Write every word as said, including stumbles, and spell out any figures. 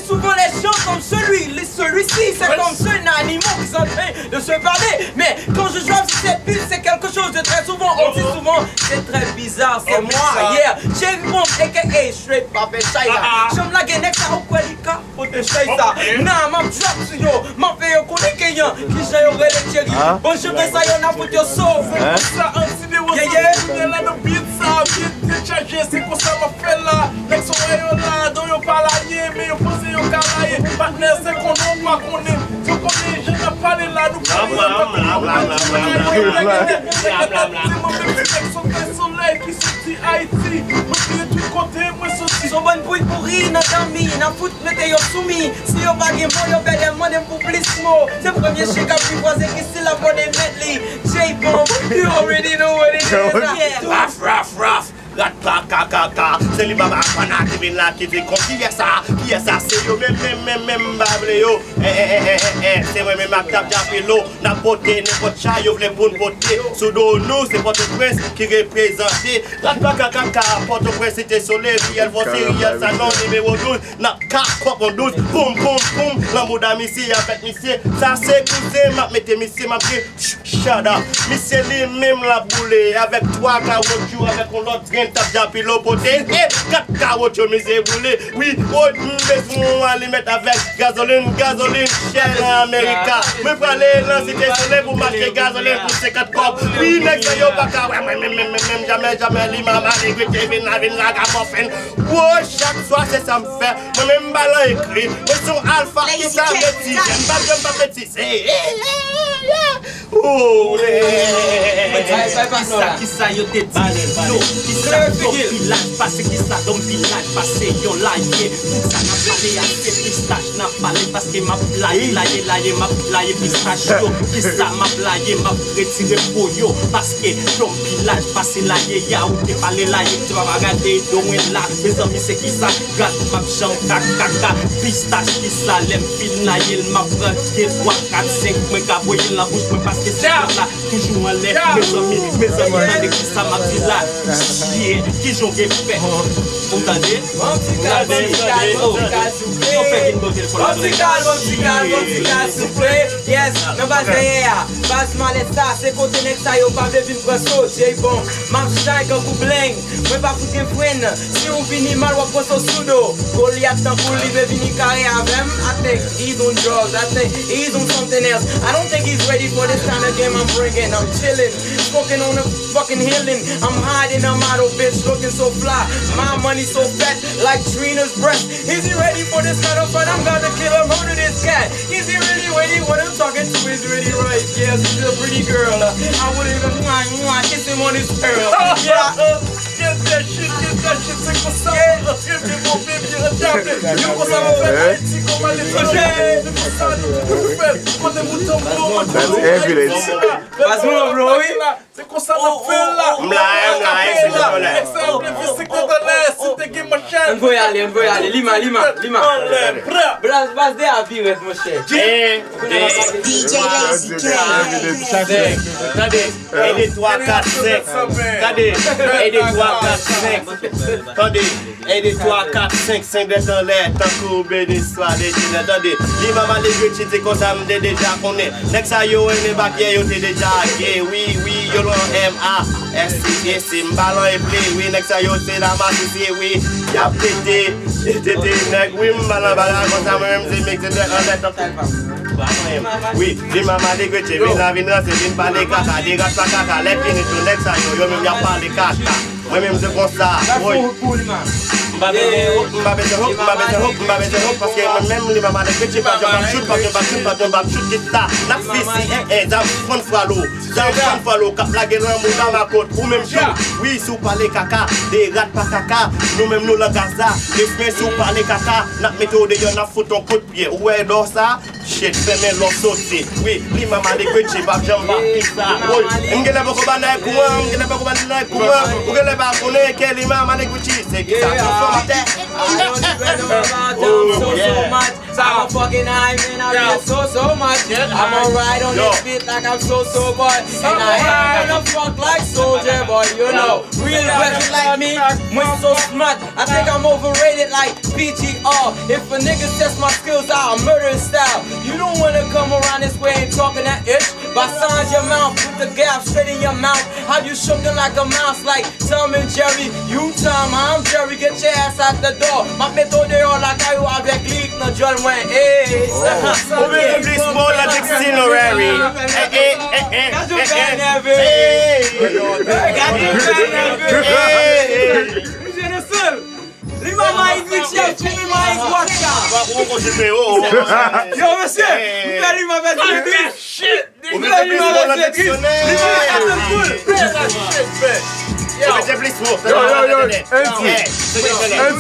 Souvent les gens comme celui, celui-ci, c'est comme ceux animaux qui sont en train de se parler. Mais quand je joue sur cette piste, c'est quelque chose de très souvent, aussi souvent, c'est très bizarre, c'est moi, yeah. Cherry Bomb, A K A Straight Papa Shayla. Janm lage nèg sa ou kwè li ka pote chay sa. Nan, m ap drop sou yo, m ap fè yo konnen ke yon, kijan yo rele Cherry. Bon, je fais ça, yo, n ap fout yo so. Sa anti de yo, yeah, yeah. Kounye la, nou beat sa, beat te chaje, se konsa m ap fè la. Nèg sa w wè yo la, don yo pa laye, men yo panse yo ka laye. Patnè, se konnen w pa konnen. Yo konnen jan n ap pale la, nou konnen jan n ap pale la. Ti mwen menm se nèg sot solèy ki soti Ayiti. Mwen touye tout kote mwen soti. Son bann pouri pouri nan danmi, n ap fout mete yo sou mi. Si yo pa gen mo, yo pèdi, mande m pou plis mo. Se premye chyen k ap ripwaze ki si l ap konnen mèt li. J-Bomb, you already know what it is. Yeah. Raf, raf, raf. Rat pa ka ka ka. Se li baba fana ki vin la ki di kon kiyès sa? Kiyès sa? Se yo menm, menm, menm, menm, m pa vle yo. Eh, eh, eh, eh, eh, eh. Se mwen menm ak tap djapilo. N ap pote nenpòt chay yo vle pou n pote. Sou do nou, se Pòtoprens ki reprezante. Rat pa ka ka ka. Pòtoprens, Site Solèy, Riyèl Fòsi, Riyèl Sanon, nimewo douz. N ap ka kòp an douz. Poum, poum, poum. Nan bouda misye, avèk misye. Sa se kouzen, m ap mete misye, m ap di. Shada, misye li menm l ap boule avèk twa kawotchou, avèk yon lòt grenn tap djapilo pote. Eh, kat kawotchou misye boule. Wi, woy, m bezwen yon alimèt avèk gazolin, gazolin chè nan Amerika. Mwen prale nan Site Solèy pou m achte gazolin pou senkant kòb. Wi, nèg sa yo pa ka wè mwen menm, menm, menm, menm, jamè, jamè, li mama, li gwite, vin la, vin la, gabòfen. Woy, chak swa se sa m fè. Mwen menm m pa lan ekri. Mwen se yon alfa ki sa metize. M pa janm pa metize. Oule. Mwen di, kisa, kisa yo te di? Non, kisa Dòm Pilaj pase, kisa Dòm Pilaj pase yon laye? Tout sa n ap pale a se pistach n ap pale, paske m ap laye, laye, laye, m ap laye pistach yo. Kisa m ap laye? M ap retire po yo, paske Dòm Pilaj pase laye a, ou te pale laye, ou te pa gade do mwen la. Mezanmi, se kisa? Gad m ap jan ka, ka, ka. Pistach kisa? Lè m fin laye l, m ap pran de, twa, kat, senk, mwen ka voye l nan bouch mwen paske se la toujou anlè. Mezanmi, mezanmi, tande kisa m ap di la. Shit, kijan w gen fè? Ou tande? Bon ti kal, bon ti kal, bon ti kal, souple. Yo fè vin bote l fò la. Bon ti kal, bon ti kal, bon ti kal, souple. Yes, nan baz dèyè a. Baz malè sa, se kote nèg sa yo pa vle vin pran so. J-Bomb, m ap chay kankou blenng. Mwen pa fout gen frenn. Si ou vini mal, w ap pran so sou do. Golyat tankou li vle vini kare avè m. I think he's on drugs. I think he's on something else. I don't think he's ready for this kind of game I'm bringing. I'm chilling, smoking on a fucking healing. I'm hiding a model bitch looking so fly. My money so fat like Trina's breast. Is he ready for this kind of fight? I'm about to kill or murder this cat. Is he really ready? What I'm talking to is really right. Yes, she's a pretty girl. I wouldn't even mwah, mwah, kiss him on his pearl. Yeah. Get that shit, get that shit, se konsa nou antre vye move, vye andape. Yo konsa nou fè Ayiti kòm aletranje. Se konsa nou toujou fè. Kote mouton mou, mouton mou. That's evidence. Baz mwen, bro, wi. Se konsa n ap fè l la. M la, m la, se konsa. Ann voye ale, ann voye ale. Lima, lima, lima. Baz, baz de a pi rèd, monchè. D J Lazy K. Tande, en, de, twa, kat, senk. Tande, en, de, twa, kat, senk. Tande, en, de, twa, kat, senk, senk dèt anlè, tankou beniswa de Jina. Tande, li mama li Gucci, se konsa m te deja konnen. Nèg sa yo renmen bak yè, yo te deja age. Wi, wi, yo lwen M A S I C, m pa lwen eple. Wi, nèg sa yo se la masisi, wi. Y ap tete, tete nèg, wi, m pa lwen bagay konsa, mwen menm se mèg se dèt anlè tankou. Wi, li mama li Gucci, vin la, vin ranse, vin pale kaka, de rat pa kaka, lè fini tou nèg sa yo, yo menm y ap pale kaka. Mwen menm se konsa, woy. M pa bezwen hook, m pa bezwen hook, m pa bezwen hook, m pa bezwen hook, paske mwen menm li mama li Gucci, pa janm p ap shoot, pa janm p ap shoot, pa janm p ap shoot, kit sa. N ap fisi, en, en, zam fann fwalo, zam fann fwalo, k ap lage l nan mouda makot, ou menm tou. Wi, si w pale kaka, de rat pa kaka, nou menm nou lan Gaza, men si w pale kaka, n ap mete w deyò, n ap fout on kout pye. Ou wè dò sa? Shit, fèmen lò soti. Wi, li mama li Gucci, p ap janm p ap pisa. Woy, m genlè poko ba nèg kouran, m genlè poko ba nèg kouran. Ou genlè pa konnen ke li mama li Gucci. Se ki sa, transfòmatè. Oh, yeah. Fucking high, man, I get so, so much. I'ma ride on this beat like I'm so, so boy. And I ain't gonna fuck like soldier boy, you know. Real west like me, mwen so smart. I think I'm overrated like P G R. If a nigga test my skills, I'll murder his style. You don't wanna come around this way and talking that ish. But signs your mouth with the gap straight in your mouth. Have you shaking like a mouse like Tom and Jerry? You Tom, I'm Jerry, get your ass out the door. M ap mete w deyò lakay ou avèk lik nan djòl mwen. Hey, Ou bezwen plis mo nan dictionary. Eh, eh, eh, eh, Gade eh, fè eh. nève. Hey. Gade fè nève. Hey. Misye nan sèl. Li pa mayik Mitchell, fini mayik Waka. Ou konfime, oh. Yo, mesye, m fè li move trik. Ou bezwen plis mo nan dictionary. Ou bezwen plis mo. Yo, yo, yo, N T. Eh, se te fè. N